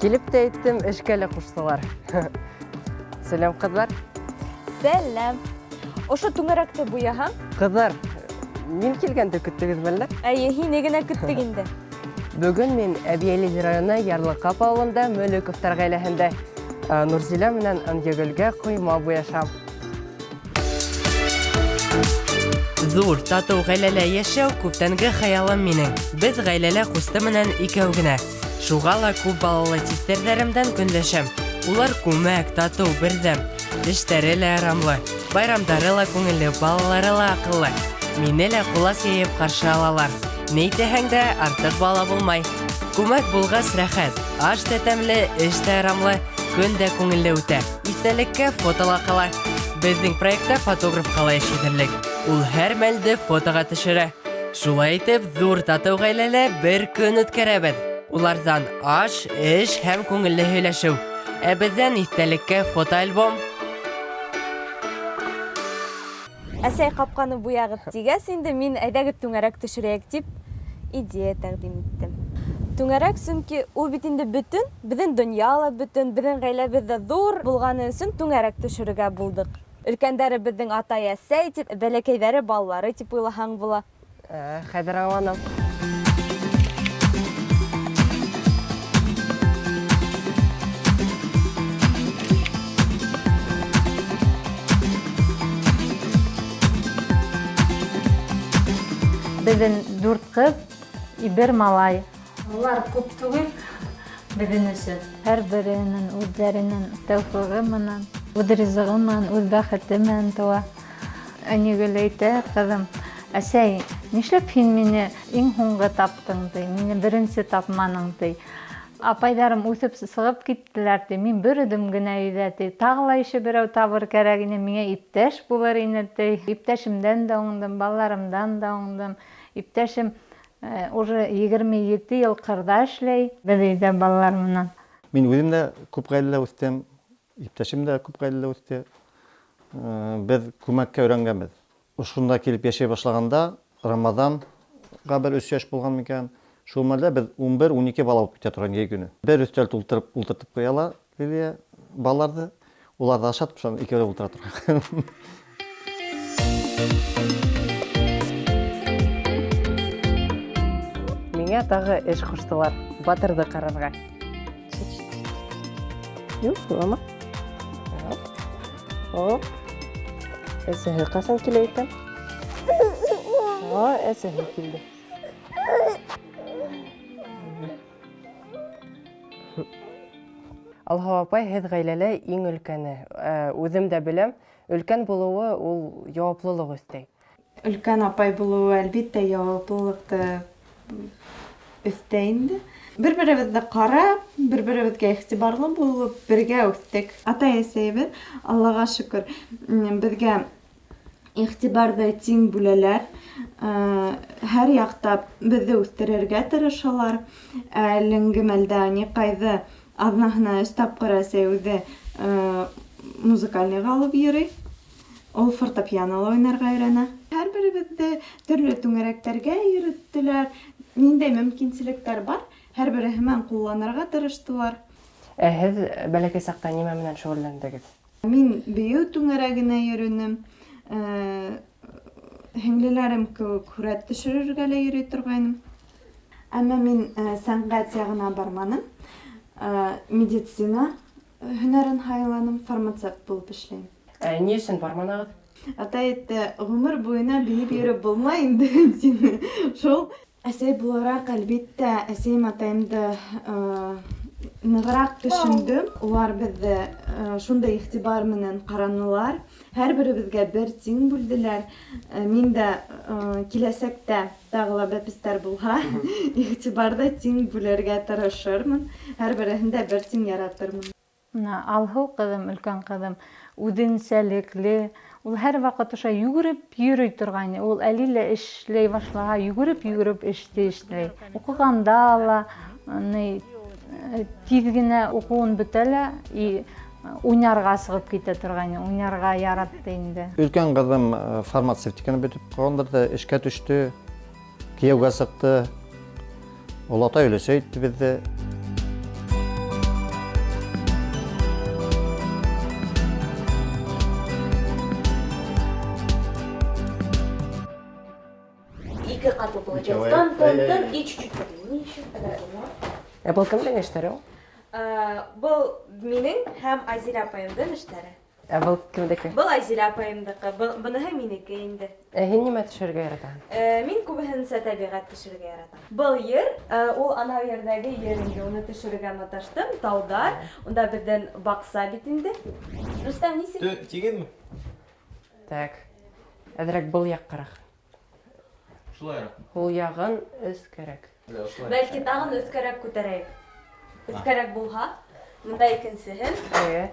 Килеп тә әйттем, эшкә лә ҡуштылар. Сәләм, ҡыҙҙар. Сәләм. Ошо түңәрәкте буяһаң? Ҡыҙҙар, мин килгәнде көттөгөҙме әллә? Әйе, һине генә көттөк инде. Бөгөн мин Әбйәлил районы Ярлыҡап ауылында Мөлөковтар ғаиләһендә Нурзилә менән Ынйыгөлгә ҡойма буяшам. Ҙур, татыу ғаиләлә йәшәү күптәнге хыялым минең. Беҙ ғаиләлә ҡусты менән икәү генә. Шуға ла күп балалы типтәрҙәремдән көнләшәм. Улар күмәк, татыу, берҙәм. Эштәре лә ырамлы, байрамдары ла күңелле, балалары ла аҡыллы. Мине лә ҡолас йәйеп ҡаршы алалар. Ни әйтәһең дә, артыҡ бала булмай. Күмәк булғас рәхәт. Аш та тәмле, эш тә ырамлы, көн дә күңелле үтә. Иҫтәлеккә фото ла ҡала. Беҙҙең проектта фотограф ҡала эш итерлек. Ул һәр мәлде фотоға төшөрә. Шулай итеп, ҙур татыу ғаиләлә бер көн үткәрәбеҙ. Уларҙан аш, эш һәм күңелле һөйләшеү. Ә беҙҙән иҫтәлеккә фотоальбом. Әсәй ҡапҡаны буяғыҙ тигәс инде мин әйҙәгеҙ түңәрәк төшөрәйек тип идея тәҡдим иттем. Түңәрәк, сөнки ул бит инде бөтөн, беҙҙең донъя ла бөтөн, беҙҙең ғаиләбеҙ ҙә ҙур булғаны өсөн түңәрәк төшөрөргә булдыҡ. Өлкәндәре беҙҙең атай-әсәй тип, бәләкәйҙәре балалары тип уйлаһаң була. Хәҙер аңланым. Беҙҙең дүрт ҡыҙ, бер малай. Улар күп түгел беҙҙең өсөн. Һәр береһенең үҙҙәренең тәүфиғы менән, үҙ ризығы менән, үҙ бәхете менән тыуа. Әнигөл әйтә, ҡыҙым, әсәй, нишләп һин мине иң һуңғы таптың, ти, мине беренсе тапманың, ти. Апайҙарым үҫеп сығып киттеләр, ти, мин бер үҙем генә өйҙә, ти. Тағы ла ише берәү табыр кәрәк ине, миңә иптәш булыр ине, ти. Иптәшемдән дә уңдым, балаларымдан да уңдым. Иптәшем уже 27 йыл ҡырҙа эшләй. Беҙ өйҙә балалар менән. Мин үҙем дә күп ғаиләлә үҫтем, иптәшем дә күп ғаиләлә үҫте. Беҙ күмәккә өйрәнгәнбеҙ. Ошонда килеп йәшәй башлағанда Рамаҙанға бер 3 йәш булған микән? Шул мәлдә беҙ 11-12 бала булып китә торған йәй көнө. Бер өҫтәл тултырып ултыртып ҡуя ла Лилия балаларҙы, уларҙы ашатып, шунан икәүләп ултыра торған. Миңә тағы эш ҡуштылар, Батырҙы ҡарарға. Юҡ, илама. Оп. Әсәһе ҡасан килә икән? О, әсәһе килде. Алһыу апай, һеҙ ғаиләлә иң өлкәне. Үҙем дә беләм, өлкән булыуы ул яуаплылыҡ өҫтәй. Өлкән апай булыуы әлбиттә яуаплылыҡты өҫтәй инде. Бер-беребеҙҙе ҡарап, бер-беребеҙгә иғтибарлы булып, бергә үҫтек. Атай-әсәйебеҙ, Аллаға шөкөр, беҙгә иғтибарҙы тиң бүләләр. Һәр яҡтап беҙҙе үҫтерергә тырышалар. Әлеңге мәлдә Никайҙы аҙнаһына 3 тапҡыр әсәй үҙе музыкальныйға алып йөрөй. Ул фортепианола уйнарға өйрәнә. Һәр беребеҙҙе төрлө түңәрәктәргә йөрөттөләр. Ниндәй мөмкинселектәр бар, һәр береһе менән ҡулланырға тырыштылар. Ә һеҙ бәләкәй саҡта нимә менән шөғөлләндегеҙ? Мин бейеү түңәрәгенә йөрөнөм. Һеңлеләрем кеүек һүрәт төшөрөргә лә йөрөй торғайным. Әммә мин сәнғәт яғына барманым. Медицина һөнәрен һайланым, фармацевт булып эшләйем. Ни өсөн барманығыҙ? Атай әйтте, ғүмер буйына бейеп йөрөп булмай инде тине. Шул әсәй булараҡ, әлбиттә, әсәйем атайымды нығыраҡ төшөндөм. Улар беҙҙе шундай иғтибар менән ҡаранылар. Һәр беребеҙгә бер тиң бүлделәр. Мин дә киләсәктә тағы ла бәпестәр булһа, иғтибарҙы тиң бүлергә тырышырмын. Һәр береһен дә бер тиң яратырмын. Бына Алһыу ҡыҙым, өлкән ҡыҙым, үҙенсәлекле. Ул һәр ваҡыт ошо йүгереп йөрөй торғайны. Ул әле лә эшләй башлаһа, йүгереп-йүгереп эште эшләй. Уҡығанда ла, тиҙ генә уҡыуын бөтә лә, и уйнарға сығып китә торғайны. Уйнарға яратты инде. Өлкән ҡыҙым фармацевтиканы бөтөп ҡалғандар эшкә төштө, кейәүгә сыҡты. Олатай өләсәй итте беҙҙе. Ике ҡатлы получается. Тын, тын, тын и чуть-чуть подлиннее еще. Ә был кемдең эштәре ул? Был минең һәм Айзилә апайымдың эштәре. Ә был кемдеке? Был Айзилә апайымдыҡы, был быныһы минеке инде. Ә һин нимә төшөрөргә яратаһың? Мин күбеһенсә тәбиғәт төшөрөргә яратам. Был ер, ул анау ерҙәге ер инде, уны төшөрөргә маташтым. Тауҙар, унда беҙҙең баҡса бит инде. Рөстәм, нисек? Тигеҙме? Так. Әҙерәк был яҡҡараҡ. Шулайыраҡ. Һул яғын өҫкәрәк. Бәлки тағын өҫкәрәк күтәрәйек. Өҫкәрәк булһа, мында икенсеһен. Эйе.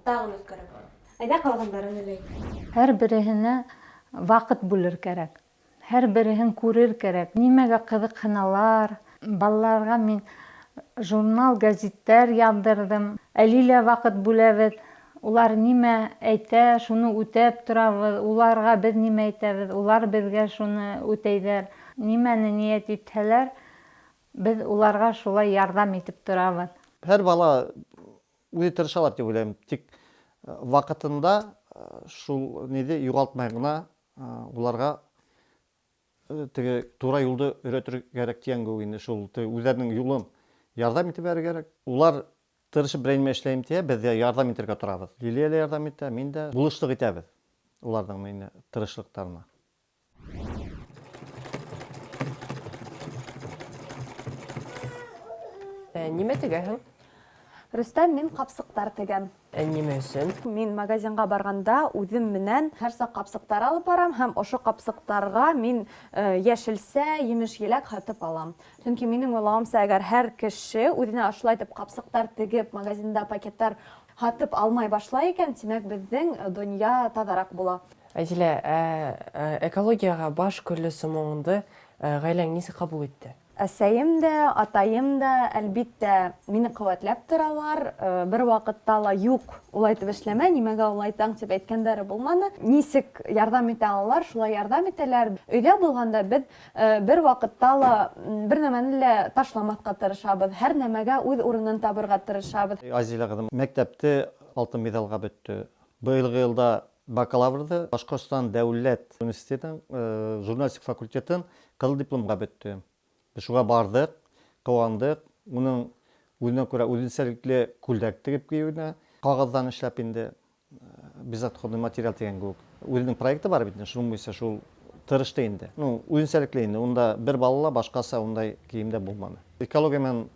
Тағын өҫкәрәк. Әйҙә ҡалғандарын эләйек. Һәр береһенә ваҡыт бүлер кәрәк. Һәр береһен күрер кәрәк. Нимәгә ҡыҙыҡһыналар. Балаларға мин журнал, гәзиттәр яҙҙырҙым. Әле лә ваҡыт бүләбеҙ. Улар нимә әйтә, шуны үтәп торабыҙ. Уларға беҙ нимә әйтәбеҙ, улар беҙгә шуны үтәйҙәр. Нимәне ниәт итһәләр, беҙ уларға шулай ярҙам итеп торабыҙ. Һәр бала үҙе тырышалар тип уйлайым. Тик ваҡытында шул ниҙе юғалтмай ғына уларға теге тура юлды өйрәтер кәрәк тигән кеүек инде шул теге үҙҙәренең юлын ярҙам итеп бирергә кәрәк. Улар тырышып берәй нимә эшләйем тиә, беҙ ҙә ярҙам итергә торабыҙ. Лилиә лә ярҙам итә, мин дә булышлыҡ итәбеҙ уларҙың мине тырышлыҡтарына. Нимә тегәһең? Рөстәм, мин ҡапсыҡтар тегәм. Нимә өсөн? Мин магазинға барғанда үҙем менән һәр саҡ ҡапсыҡтар алып барам һәм ошо ҡапсыҡтарға мин йәшелсә, емеш-еләк һатып алам. Сөнки минең уйлауымса, әгәр һәр кеше үҙенә ошолай итеп ҡапсыҡтар тегеп, магазинда пакеттар һатып алмай башлай икән, тимәк, беҙҙең донъя таҙараҡ була. Айзилә, экологияға баш көллө сумыңды ғаиләң нисек ҡабул итте? Әсәйем дә, атайым да, әлбиттә, мине ҡеүәтләп торалар. Бер ваҡытта ла юҡ, улай итеп эшләмә, нимәгә улайтаң тип әйткәндәре булманы. Нисек ярҙам итә алалар, шулай ярҙам итәләр. Өйҙә булғанда беҙ бер ваҡытта ла бер нәмәне лә ташламаҫҡа тырышабыҙ, һәр нәмәгә үҙ урынын табырға тырышабыҙ. Айзилә ҡыҙым мәктәпте алтын миҙалға бөттө. Быйылғы йылда бакалаврҙы Башҡортостан дәүләт университетының журналистика факультетын ҡыҙыл дипломға бөттө. Беҙ шуға барҙыҡ, ҡыуандыҡ. Уның үҙенә күрә үҙенсәлекле күлдәк тегеп кейеүенә, ҡағыҙҙан эшләп инде безотходный материал тигән кеүек. Үҙенең проекты бар бит инде, шуның буйынса шул тырышты инде. Үҙенсәлекле инде. Унда бер бала ла башҡаса ундай кейемдә булманы. Экология менән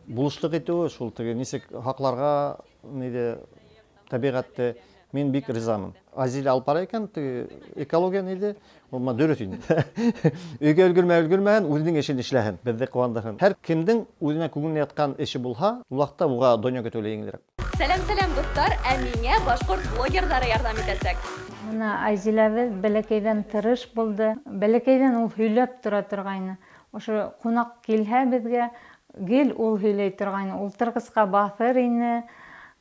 булышлыҡ итеүе, шул теге нисек һаҡларға, ниҙе, тәбиғәтте мин бик ризамын. Айзилә алып бара икән, теге экология ниҙе, ул ма дөрөҫ инде. Өйгә өлгөрмәй өлгөрмәһен, үҙенең эшен эшләһен, беҙҙе ҡыуандырһын. Һәр кемдең үҙенә күңеленә ятҡан эше булһа, ул ваҡытта уға донъя көтөү лә еңелерәк. Сәләм, сәләм, дуҫтар, ә миңә башҡорт блогерҙары ярҙам итәсәк. Бына Айзиләбеҙ бәләкәйҙән тырыш булды. Бәләкәйҙән ул һөйләп тора торғайны. Ошо ҡунаҡ килһә беҙгә, гел ул һөйләй торғайны. Ултырғысҡа баҫыр ине,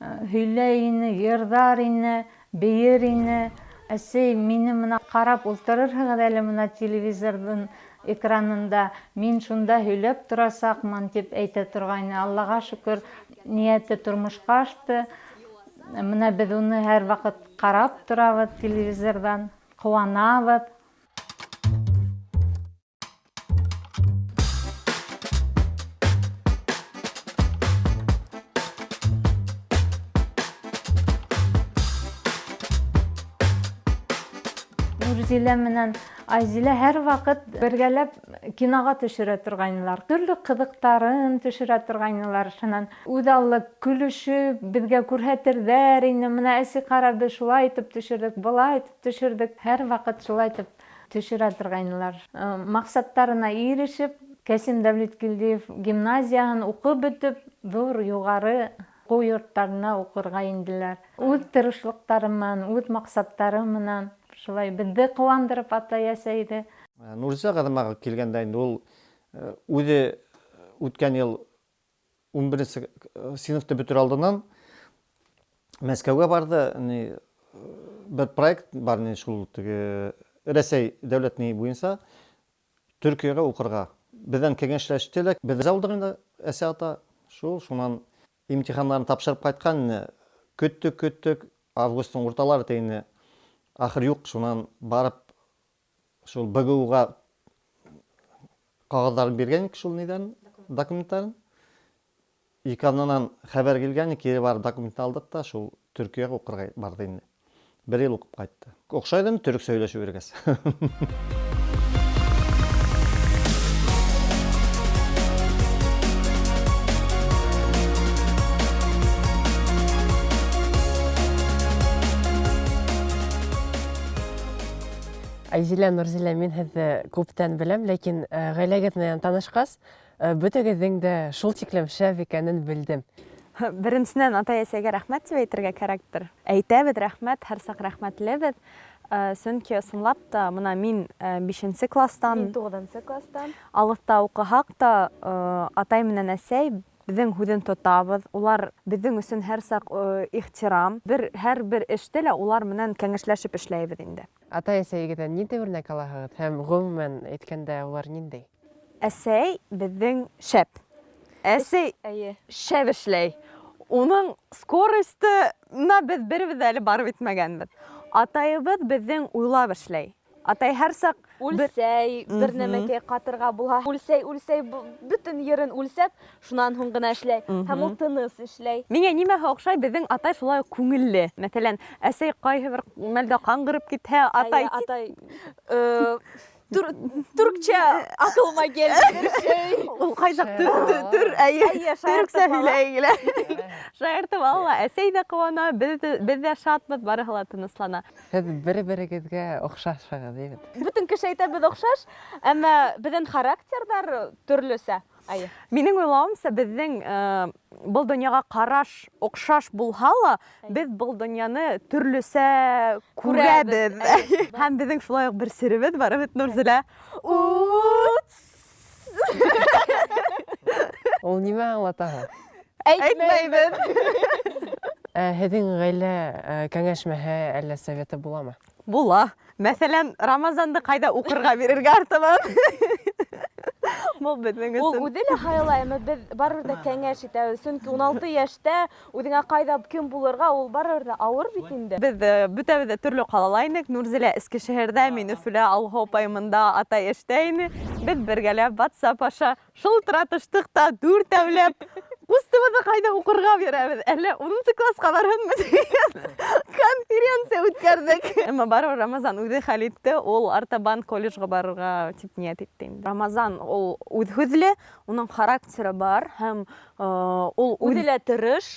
һөйләй ине, йырҙар ине, бейер ине. Әсәй, мине мына ҡарап ултырырһығыҙ әле мына телевизорҙың экранында, мин шунда һөйләп торасаҡмын, тип әйтә торғайны. Аллаға шөкөр, ниәте тормошҡа ашты. Мына беҙ уны һәр ваҡыт ҡарап торабыҙ телевизорҙан, ҡыуанабыҙ. Нурзилә менән Айзилә һәр ваҡыт бергәләп киноға төшөрә торғайнылар. Төрлө ҡыҙыҡтарын төшөрә торғайнылар. Шунан үҙаллы көлөшөп беҙгә күрһәтерҙәр ине. Мына әсәй ҡара, беҙ шулай итеп төшөрҙөк, былай итеп төшөрҙөк. Һәр ваҡыт шулай итеп төшөрә торғайнылар. Маҡсаттарына ирешеп, Кәсим Дәүләткилдиев гимназияһын уҡып бөтөп, ҙур юғары уҡыу йорттарына уҡырға инделәр. Үҙ тырышлыҡтары менән, үҙ маҡсаттары менән шулай беҙҙе ҡыуандырып атай-әсәйҙе. Нурзилә ҡыҙыма килгәндә инде ул үҙе үткән йыл ун беренсе синыфты бөтөр алдынан Мәскәүгә барҙы. Бер проект бар, ни, шул теге Рәсәй дәүләт ни буйынса Төркиәгә уҡырға. Беҙҙән кәңәшләште лә, беҙ риза булдыҡ инде, әсә ата. Шул, шунан имтихандарын тапшырып ҡайтҡан ине. Көттөк, көттөк, августтың урталары тейне. Ахыр юҡ, шунан барып Шул БГУга ҡағыҙҙарын биргән идек шул нидән, документтарын. Ике аҙнанан хәбәр килгән, кире барып документны алдыҡ та, шул Төркиягә уҡырға барҙы инде. Бер йыл уҡып ҡайтты. Оҡшай ҙа төрөксә һөйләшеп йөрөгәс. Айзилә, Нурзилә, мин һеҙҙе күптән беләм, ләкин ғаиләгеҙ менән танышҡас, бөтөгөҙҙең дә шул тиклем шәп икәнен белдем. Беренсенән, атай-әсәйгә рәхмәт тип әйтергә кәрәктер. Әйтәбеҙ рәхмәт, һәр саҡ рәхмәтлебеҙ. Сөнки ысынлап та, мына мин бишенсе класстан, мин туғыҙынсы класстан алыҫта уҡыһаҡ та, атай менән әсәй беҙҙең һүҙен тотабыҙ. Улар беҙҙең өсөн һәр саҡ ихтирам. Бер һәр бер эште лә улар менән кәңәшләшеп эшләйбеҙ инде. Атай-әсәйегеҙҙән ниндәй үрнәк алаһығыҙ һәм ғөмүмән әйткәндә улар ниндәй? Әсәй беҙҙең шәп. Әсәй Әйе. шәп эшләй. Уның скоростына беҙ беребеҙ ҙә әле барып етмәгәнбеҙ. Атайыбыҙ беҙҙең уйлап эшләй. Атай һәр саҡ Үлсәй, бер нәмәкәй ҡатырға булһа, үлсәй, үлсәй, бөтөн ерен үлсәп, шунан һуң ғына эшләй. Һәм ул тыныс эшләй. Миңә нимәһе оҡшай, беҙҙең атай шулай уҡ күңелле. Мәҫәлән, әсәй ҡайһы бер мәлдә ҡаңғырып китһә, атай Әйе, атай, төркчә аҡылыма килде бер шей. Ул ҡайсаҡ төр, әйе, Әйе, төрөксә шаяртып ала. һөйләй килә. Шаяртып ала, әсәй ҙә ҡыуана, беҙ ҙә шатбыҙ, барыһы ла тыныслана. Һеҙ бер-берегеҙгә оҡшашһығыҙ, әйбәт. Бөтөн кеше әйтә, беҙ оҡшаш, әммә беҙҙең характерҙар төрлөсә. Әйе. Минең уйлауымса, беҙҙең был донъяға ҡараш оҡшаш булһа ла, беҙ был донъяны төрлөсә күрәбеҙ. Күрәбеҙ. Әйе. Һәм беҙҙең шулай уҡ бер серебеҙ бар, бит, Нурзилә. Ут! Ул нимә аңлата һуң? Әйтмәйбеҙ. Һеҙҙең ғаилә кәңәшмәһе әллә советы буламы? Була. Мәҫәлән, Рамазанды ҡайҙа уҡырға бирергә артабан? Был беҙҙең Ул өсөн. үҙе лә һайлай, әммә беҙ барыбер ҙә кәңәш итәбеҙ. Сөнки ун алты йәштә үҙеңә ҡайҙа кем булырға, ул барыбер ҙә ауыр бит инде. Беҙ бөтәбеҙ ҙә төрлө ҡалала инек. Нурзилә Эскешәһәрҙә, мин Өфөлә, Алһыу апай мында, атай эштә ине. Беҙ бергәләп WhatsApp аша шылтыратыштыҡ та дүртәүләп ҡустыбыҙҙы ҡайҙа уҡырға бирәбеҙ? Әллә унынсы класҡа барһынмы тигән конференция үткәрҙек. Әммә барыбер Рамазан үҙе хәл итте, ул артабан колледжға барырға тип ниәт итте инде. Рамазан ул үҙ һүҙле, уның характеры бар һәм ул үҙ Үҙе лә тырыш,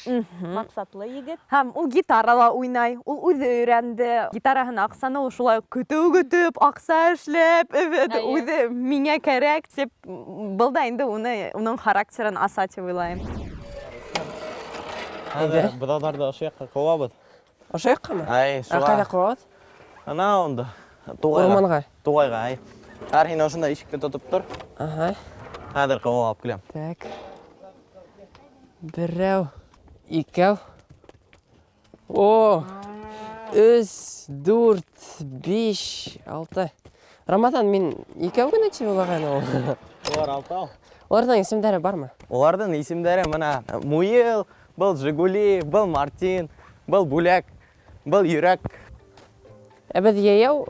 маҡсатлы егет. Һәм ул гитарала уйнай, ул үҙе өйрәнде. Гитараһына аҡсаны ул шулай көтөү-көтөп, аҡса эшләп, эвет, үҙе миңә кәрәк тип, был да инде уның характерын аса тип уйлайым. Хәҙер быҙауҙарҙы ошо яҡҡа ҡыуабыҙ. Ошо яҡҡамы? Ай, Ә шуға. ҡайҙа ҡыуабыҙ? Ана унда. Туғайға. Урманға. Туғайға, ай. Хәҙер һин ошонда ишекте тотоп тор. Ага. Хәҙер ҡыуып алып киләм. Так. Берәү, икәү. О! Өс, дүрт, биш, алты. Рамазан, мин икәү генә тип уйлағайным ул. Улар алтау. Уларҙың исемдәре бармы? Уларҙың исемдәре мына Муйыл, был Жигули, был Мартин, был Бүләк, был Йөрәк. Ә беҙ йәйәү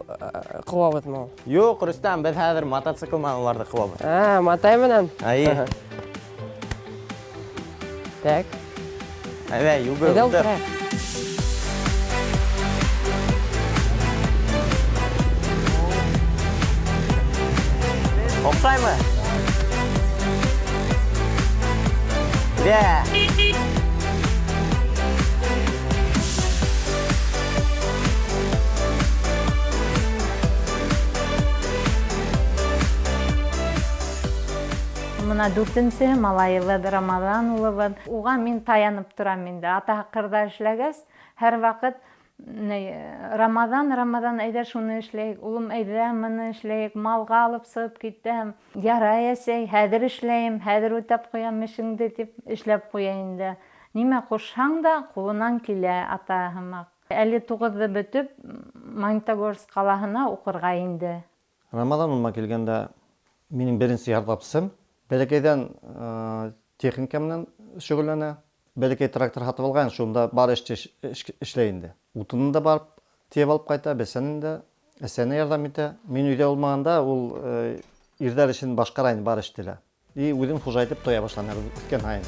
ҡыуабыҙмы ул? Юҡ, Рөстәм, беҙ хәҙер мотоцикл менән уларҙы ҡыуабыҙ. А, матай менән? Әйе. Так. Әйҙә, йүгер, Әйҙә, ултыр. ултыра. Оҡшаймы? Дә. Мына дүртенсе малайыбыҙ Рамаҙан улыбыҙ. Уға мин таянып торам инде. Атаһы ҡырҙа эшләгәс, һәр ваҡыт Рамаҙан, Рамаҙан, әйҙә шуны эшләйек, улым, әйҙә мыны эшләйек, малға алып сығып китәм. Ярай, әсәй, хәҙер эшләйем, хәҙер үтәп ҡуям эшеңде тип эшләп ҡуя инде. Нимә ҡушһаң да ҡулынан килә атаһы һымаҡ. Әле туғыҙҙы бөтөп, Магнитогорск ҡалаһына уҡырға инде. Рамаҙан улыма килгәндә минең беренсе ярҙамсым. Бәләкәйҙән техника менән шөғөлләнә. Бәләкәй трактор һатып алған, шунда бар эште эшләй инде. Утынын да барып тейеп алып ҡайта, бесәнен дә. Әсәне ярҙам итә. Мин өйҙә булмағанда ул ирҙәр эшен башҡара инде, бар эште лә. И үҙен хужа итеп тоя башланы үҫкән һайын.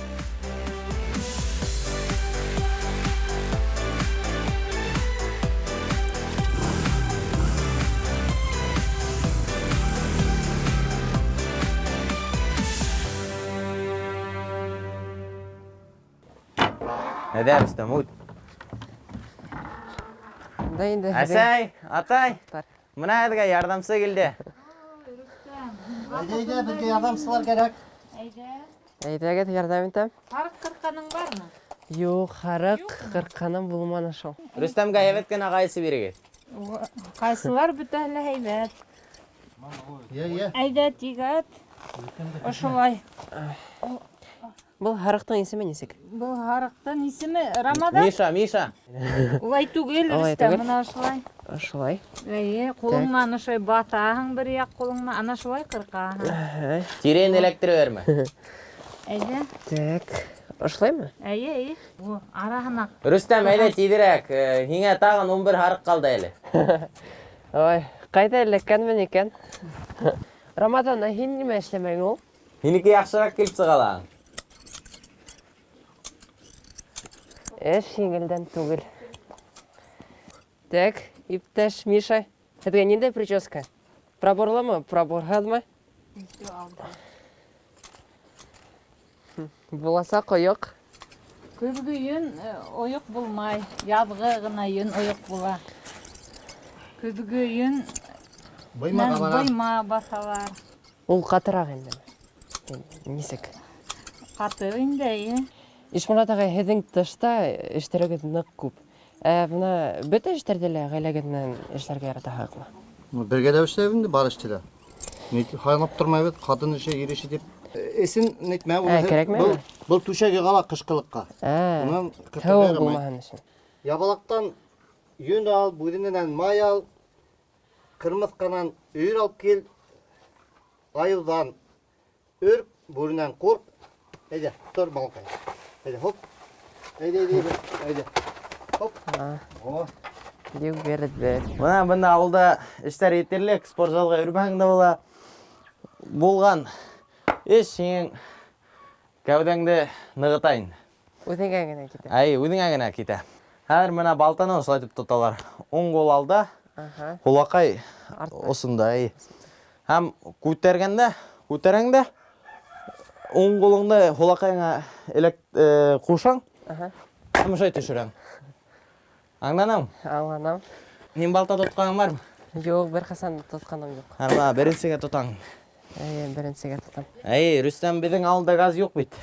Әйҙә, Рөстәм, үт. Да инде. Әсәй, атай, Бар. бына һеҙгә ярҙамсы килде. Әйҙә, әйҙә, беҙгә ярҙамсылар кәрәк. Әйҙә. Әйҙәгеҙ, ярҙам итәм. Һарыҡ ҡырҡҡаның бармы? Юҡ, һарыҡ ҡырҡҡаным булманы шул. Рөстәмгә һәйбәт кенә ҡайсы бирегеҙ. Ҡайсылар бөтәһе лә һәйбәт. Йә, йә. Әйҙә, тигәт. Ошолай. Был һарыҡтың исеме нисек? Был һарыҡтың исеме Рамаҙан. Миша, Миша. Улай түгел, Улай Рөстәм, түгел. бына ошолай. Ошолай. Эйе, ҡулың менән ошолай баҫаһың бер яҡ ҡулың менән, ана шулай ҡырҡаһың. Тирен эләктерә бирмә. Әйҙә. Так. Ошолаймы? Эйе, эйе. О, араһына. Рөстәм, әйҙә тиҙерәк. Һиңә тағын 11 һарыҡ ҡалды әле. Ой, ҡайҙа эләккәнмен икән? Рамаҙан, ә һин нимә эшләмәйң ул? Һинеке яҡшыраҡ килеп сыға ла. Эш еңелдән түгел. Так, иптәш Миша, һеҙгә ниндәй прическа? Проборлымы, проборһыҙмы? Буласаҡ ойоҡ. Көҙгө йөн ойоҡ булмай, яҙғы ғына йөн ойоҡ була. Көҙгө йөн Быйма менән быйма баҫалар. Ул ҡатыраҡ инде. Нисек? Ҡаты инде, эйе. Ишморат ағай, һеҙҙең тышта эштәрегеҙ ныҡ күп. Ә бына бөтә эштәрҙе лә ғаиләгеҙ менән эшләргә яратаһығыҙмы? Бергәләп эшләйбеҙ инде, бар эште лә. Ни һайлап тормайбыҙ, ҡатын эше, ир эше тип. Эсен нитмә, кәрәкмәйме? Был, был түшәк яға ла ҡышҡылыҡҡа. Унан ҡырҡырға Һыуыҡ ярамай. булмаһын өсөн. Ябалаҡтан йөн ал, бүренән май ал, ҡырмыҫҡанан өйөр алып кил, айыуҙан өрк, бүренән ҡурҡ. Әйҙә, тор балаҡай. Әйҙә, хоп. Әйҙә, әйҙә, әйҙә. Әйҙә. Хоп. О. Йүгерҙе. Бына бында ауылда эштәр етерлек, спорт залға йөрөмәһәң дә була. Булған эш һинең кәүҙәңде нығыта инде. Үҙеңә генә китә. Әй, үҙеңә генә китә. Хәҙер бына балтаны ошолай итеп тоталар. Уң ҡул алда, һулаҡай Артта. осонда, әй. Һәм күтәргәндә, күтәрәң дә уң ҡулыңды һулаҡайыңа ҡушаң. Һәм ошолай төшөрәң. Аңланың? Аңланым. Һин балта тотҡаның бармы? Юҡ, бер ҡасан тотҡаным юҡ. Һәм бына беренсегә тотаң. Әйе, беренсегә тотам. Әй, Рөстәм, беҙҙең ауылда газ юҡ бит.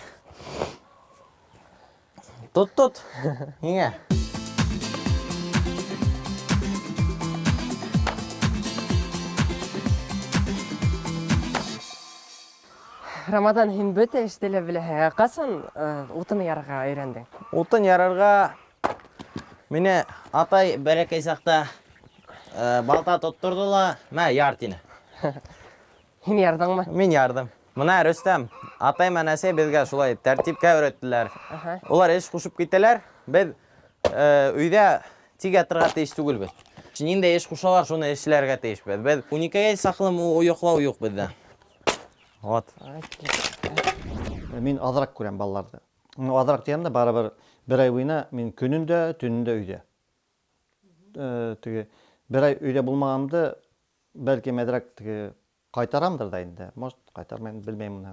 Тот, тот. Һиңә. Рамаҙан, һин бөтә эште лә беләһең. Ә ҡасан утын ярырға өйрәндең? Утын ярырға мине атай бәләкәй саҡта балта тотторҙо ла, мә, яр тине. Һин ярҙыңмы? Мин ярҙым. Бына Рөстәм, атай менән әсәй беҙгә шулай тәртипкә өйрәттеләр. Улар эш ҡушып китәләр, беҙ өйҙә тик ятырға тейеш түгелбеҙ. Ниндәй эш ҡушалар, шуны эшләргә тейешбеҙ. Беҙ ун икегә саҡлы йоҡлау юҡ беҙҙә. Вот. Мин аҙыраҡ күрәм балаларҙы. Ну, аҙыраҡ тигәндә барыбер бер ай буйына мин көнөн дә, төнөн дә өйҙә. Теге бер ай өйҙә булмағанымды бәлки әҙерәк теге ҡайтарамдыр ҙа инде. Может, ҡайтармайым, белмәйем уны.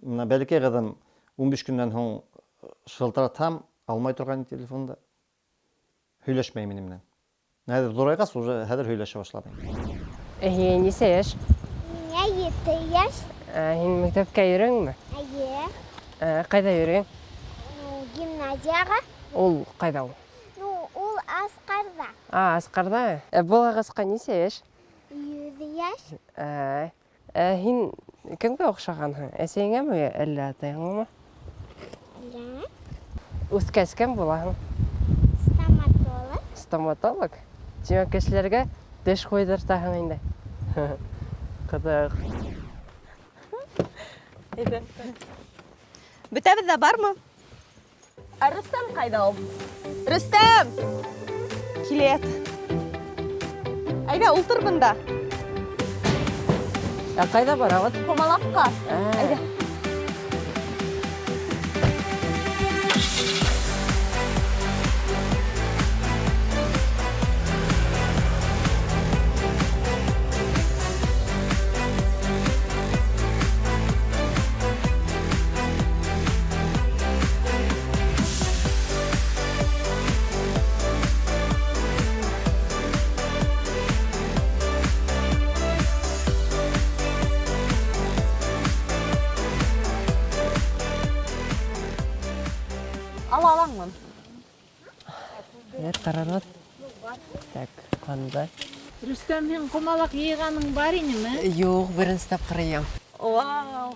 Бына бәләкәй ҡыҙым ун биш көндән һуң шылтыратһам, алмай торған телефонды. Һөйләшмәй минең менән. Хәҙер ҙурайғас, уже хәҙер һөйләшә башланы. Һиңә нисә йәш? Миңә ете йәш. Һин мәктәпкә йөрөйһөңмө? Эйе. Ҡайҙа йөрөйһөң? Ну, гимназияға. Ул ҡайҙа ул? Ну, ул Асҡарҙа. А, Асҡарҙа. Был ағасҡа нисә йәш? Йөҙ йәш. Һин кемгә оҡшағанһың? Әсәйеңәме әллә атайыңамы? Әллә. Үҫкәс кем булаһың? Стоматолог. Стоматолог? Тимәк, кешеләргә теш ҡуйҙыртаһың инде. Ҡыҙыҡ. Әйҙә. Бөтәбеҙ ҙә бармы? Ә Рөстәм ҡайҙа ул? Рөстәм! Килә ят. Әйҙә, ултыр бында. Ә ҡайҙа барабыҙ? Ҡомалаҡҡа. Әйҙә. Ала алаңмы? Бер ҡарарбыҙ. Так, ҡандай? Рөстәм, һин ҡомалаҡ йыйғаның бар инеме? Юҡ, беренсе тапҡыр йыям. Вау!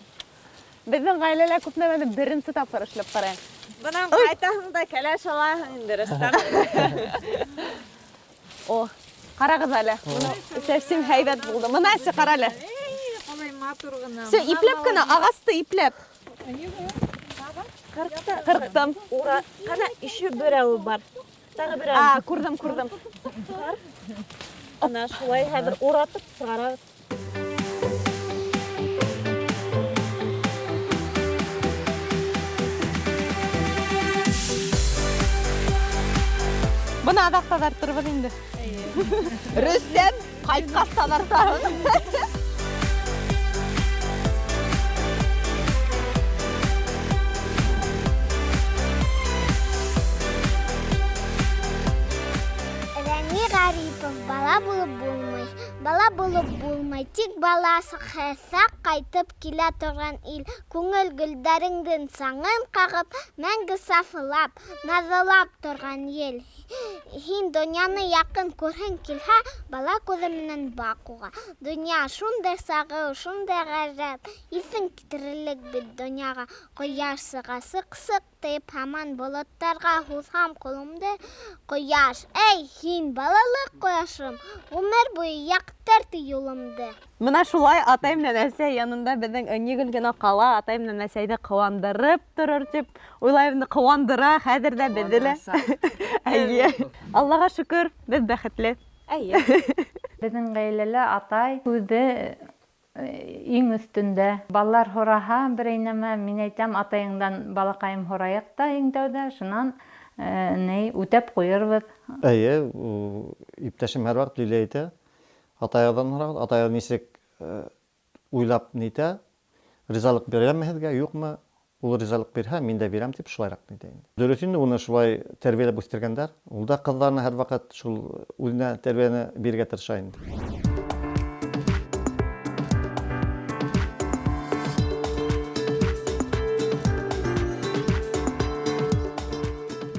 Беҙҙең ғаиләлә күп нәмәне беренсе тапҡыр эшләп ҡарайым. Бынан ҡайтаһың да кәләш алаһың инде, Рөстәм. О, ҡарағыҙ әле. Бына совсем һәйбәт булды. Бына әсе, ҡара әле. Эй, ҡалай матур ғына. Всё, ипләп кенә, ағасты ипләп. Ҡырҡтым. Ҡана, еще берәүе бар. Тағы берәүе. А, күрҙем, күрҙем. Ана шулай хәҙер уратып сығарабыҙ. Бына аҙаҡ таҙартырбыҙ инде. Рөстәм ҡайтҡас таҙартабыҙ. Рәми Ғарипов, бала булып булмай. Бала булып булмай, тик бала саҡ ҡайтып килә торған ил. Күңел гөлдәреңдең саңын ҡағып, мәңге сафылап, наҙлап торған ел. Һин донъяны яҡын күрһең килһә, бала күҙе менән баҡ уға. Донъя шундай сағыу, шундай ғәжәп, иҫең китерерлек бит донъяға. Ҡояш сыға, сыҡ-сыҡ тип һаман болоттарға һуҙһам ҡулымды. Ҡояш, эй, һин балалыҡ ҡояшым, ғүмер буйы яҡтырт юлымды. Бына шулай атай менән әсәй янында беҙҙең Ынйы генә ҡала, атай менән әсәйҙе ҡыуандырып торор тип уйлайым, ҡыуандыра хәҙер ҙә беҙҙе лә. Эйе. Аллаға шөкөр, беҙ бәхетле. Эйе. Беҙҙең ғаиләлә атай үҙе иң өҫтөндә. Балалар һораһа берәй нәмә, мин әйтәм, атайыңдан балаҡайым һорайыҡ та иң тәүҙә, шунан ни үтәп ҡуйырбыҙ. Эйе, иптәшем һәр ваҡыт Лилия әйтә, атайығыҙҙан һорағыҙ, атайығыҙ нисек уйлап нитә, ризалыҡ бирәме һеҙгә, юҡмы? Ул ризалыҡ бирһә, мин дә бирәм тип шулайыраҡ нитә инде. Дөрөҫ инде, уны шулай тәрбиәләп үҫтергәндәр. Ул да ҡыҙҙарына һәр ваҡыт шул үҙенә тәрбиәне бирергә тырыша инде.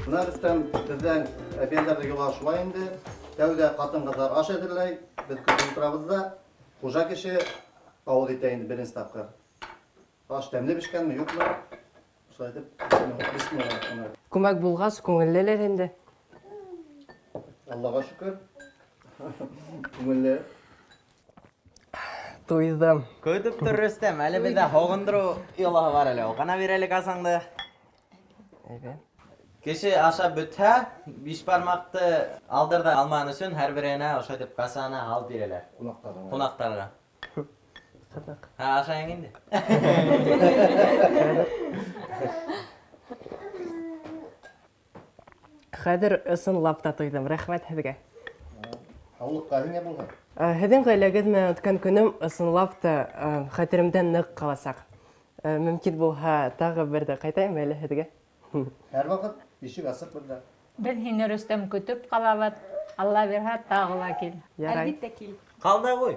Бына, Рөстәм, беҙҙең әбейҙәрҙе юлға шулай инде. Тәүҙә ҡатын-ҡыҙҙар аш әҙерләй, беҙ көтөп ултырабыҙ да, хужа кеше ауыҙ итә инде беренсе тапҡыр. Аш тәмле бешкәнме, юҡмы? Шулай итеп, бисмилла. Күмәк булғас, күңеллелер инде. Аллаға шөкөр. Күңелле. Туйҙым. Көтөп тор, Рөстәм, әле беҙҙә һоғондороу йолаһы бар әле. Ҡана бир әле касаңды. Әйбәт. Кеше ашап бөтһә, биш бармаҡты алдыр ҙа алмаған өсөн һәр береһенә ошо итеп касаны алып бирәләр. Ҡунаҡтарға. Ҡунаҡтарға. Ҡыҙыҡ. Һә, ашайың инде. Хәҙер ысынлап та туйҙым. Рәхмәт һеҙгә. Һаулыҡҡа һиңә булһын. Һеҙҙең ғаиләгеҙ менән үткән көнөм ысынлап та хәтеремдән ныҡ ҡаласаҡ. Мөмкин булһа, тағы бер ҙә ҡайтайым әле һеҙгә. Һәр ваҡыт ишек асыҡ бында. Беҙ һине, Рөстәм, көтөп ҡалабыҙ. Алла бирһә, тағы ла кил. Ярай. Әлбиттә кил. Ҡал да ҡуй.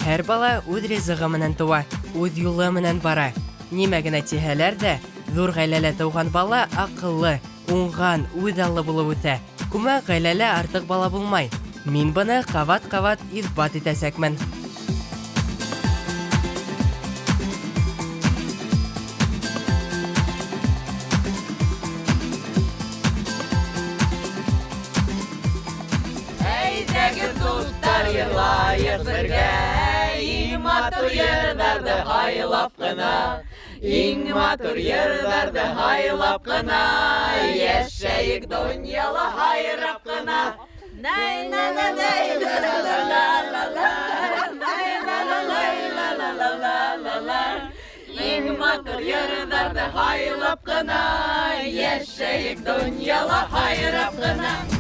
Һәр бала үҙ ризығы менән тыуа, үҙ юлы менән бара. Нимә генә тиһәләр ҙә, ҙур ғаиләлә тыуған бала аҡыллы, уңған, үҙаллы булып үҫә. Күмәк ғаиләлә артыҡ бала булмай. Мин быны ҡабат-ҡабат иҫбат итәсәкмен. Әйҙәгеҙ, дуҫтар, йырлайыҡ бергә, иң матур йырҙарҙы һайлап ҡына. Иң матур йырҙарҙы һайлап ҡына, Йәшәйек донъяла һайрап ҡына. Най-на-на-най-ла-ла-ла-ла-ла, Най-на-на-най-ла-ла-ла-ла-ла. Иң матур йырҙарҙы һайлап ҡына, Йәшәйек донъяла һайрап ҡына.